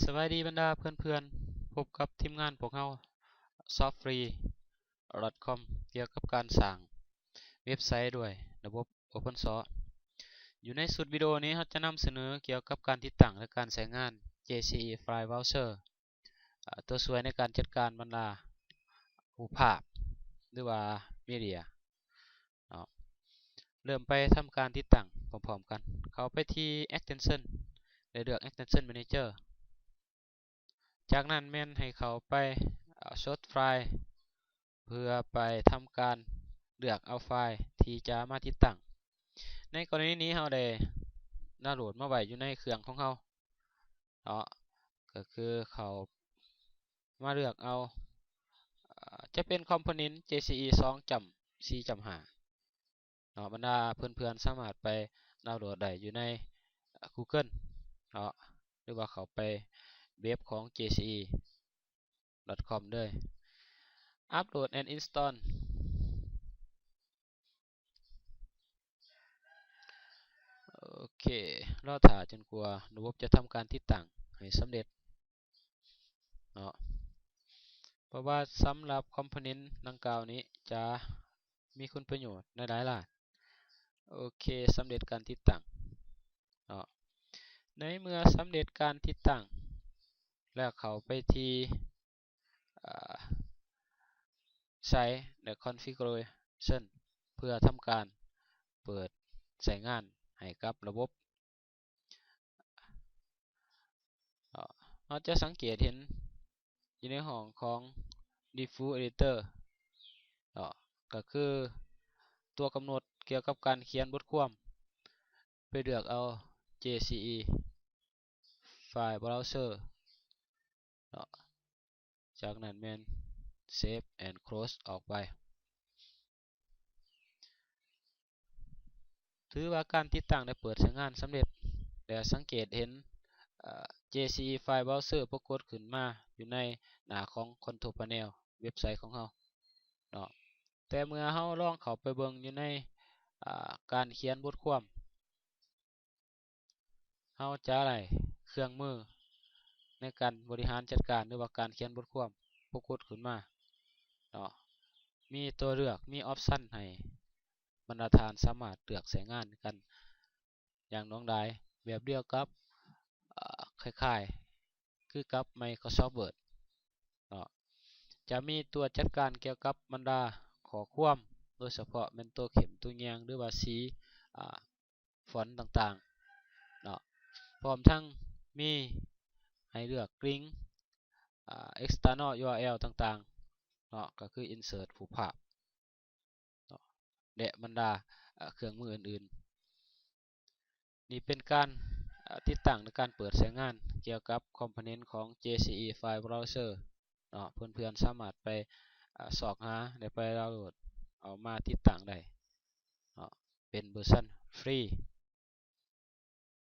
ສະບາຍດີບັນດາເພື່ອນໆ, ພົບກັບທີມງານພວກເຮົາ ຊອບຟຣີດອດຄອມ ກ່ຽວກັບການສ້າງເວັບໄຊດ້ວຍລະບົບ Open Source. ຢູ່ໃນຊຸດວິດີໂອນີ້ ເຮົາຈະນຳສະເໜີກ່ຽວກັບການຕິດຕັ້ງ ແລະ ການໃຊ້ງານ ເຈຊີອີ File Browser ອາ ຕົວຊ່ວຍໃນການຈັດການບັນດາຮູບພາບ ຫຼືວ່າ Media ເນາະ. ເລີ່ມໄປທຳການຕິດຕັ້ງພ້ອມໆກັນ. ເຂົ້າໄປທີ່ Extension ແລະ ເລືອກ Extension Manager. ຈາກນັ້ນແມ່ນໃຫ້ເຂົ້າໄປ ອາ Source File ເພື່ອໄປທຳການເລືອກເອົາໄຟລ໌ທີ່ຈະມາຕິດຕັ້ງ. ໃນກໍລະນີນີ້ເຮົາໄດ້ດາວໂຫຼດມາໄວ້ຢູ່ໃນເຄື່ອງຂອງເຮົາເນາະ, ກໍຄືເຂົ້າມາເລືອກເອົາ ອາ ຈະເປັນ Component ເຈຊີອີ ສອງຈຸດສີ່ຈຸດຫ້າ ເນາະ. ບັນດາເພື່ອນໆສາມາດໄປດາວໂຫຼດໄດ້ຢູ່ໃນ Google ເນາະ ຫຼືວ່າເຂົ້າໄປເວັບຂອງ ເຈຊີອີ ດອດຄອມ ເລີຍ. Upload and install. ໂອເຄ, ລໍຖ້າຈົນກວ່າລະບົບຈະທຳການຕິດຕັ້ງໃຫ້ສຳເລັດເນາະ, ເພາະວ່າສຳລັບ Component ດັ່ງກ່າວນີ້ຈະມີຄຸນປະໂຫຍດໃນຫຼາຍໆ. ໂອເຄ, ສຳເລັດການຕິດຕັ້ງເນາະ. ໃນເມື່ອສຳເລັດການຕິດຕັ້ງແລ້ວ, ເຂົ້າໄປທີ່ ອາ Site ແລະ Configuration ເພື່ອທຳການເປີດໃຊ້ງານໃຫ້ກັບລະບົບ. ເຮົາຈະສັງເກດເຫັນຢູ່ໃນຫ້ອງຂອງ Default Editor ເນາະ, ກໍຄືຕົວກຳນົດກ່ຽວກັບການຂຽນບົດຄວາມ. ໄປເລືອກເອົາ ເຈຊີອີ File Browser ເນາະ, ຈາກນັ້ນແມ່ນ Save and Close ອອກໄປ. ຖືວ່າການຕິດຕັ້ງໄດ້ເປີດໃຊ້ງານສຳເລັດ ແລະ ສັງເກດເຫັນ ເອີ ເຈຊີອີ File Browser ປາກົດຂຶ້ນມາຢູ່ໃນໜ້າຂອງ Control Panel ເວັບໄຊຂອງເຮົາເນາະ. ແຕ່ເມື່ອເຮົາລອງເຂົ້າໄປເບິ່ງຢູ່ໃນ ອາ ການຂຽນບົດຄວາມ, ເຮົາຈະໄດ້ເຄື່ອງມືໃນການບໍລິຫານຈັດການ ຫຼືວ່າການຂຽນບົດຄວາມປາກົດຂຶ້ນມາເນາະ, ມີຕົວເລືອກ, ມີ option ໃຫ້ບັນດາທ່ານສາມາດເລືອກໃຊ້ງານກັນຢ່າງຫຼວງຫຼາຍ, ແບບດຽວກັບ ເອີ ຄ້າຍໆຄືກັບ Microsoft Word ເນາະ. ຈະມີຕົວຈັດການກ່ຽວກັບບັນດາຂໍ້ຄວາມ, ໂດຍສະເພາະແມ່ນຕົວເຂັ້ມ, ຕົວແຍງ ຫຼືວ່າສີ ອາ ຟອນຕ່າງໆເນາະ, ພ້ອມທັງມີໃຫ້ເລືອກລິ້ງ ອາ external ຢູອາແອລ ຕ່າງໆເນາະ, ກໍຄື insert ຮູບພາບເນາະ ແລະ ບັນດາ ອາ ເຄື່ອງມືອື່ນໆ. ນີ້ເປັນການ ອາ ຕິດຕັ້ງ ແລະ ການເປີດໃຊ້ງານກ່ຽວກັບ component ຂອງ ເຈຊີອີ File Browser ເນາະ. ເພື່ອນໆສາມາດໄປ ອາ ຊອກຫາ ແລະ ໄປດາວໂຫຼດເອົາມາຕິດຕັ້ງໄດ້ເນາະ, ເປັນເວີຊັນຟຣີ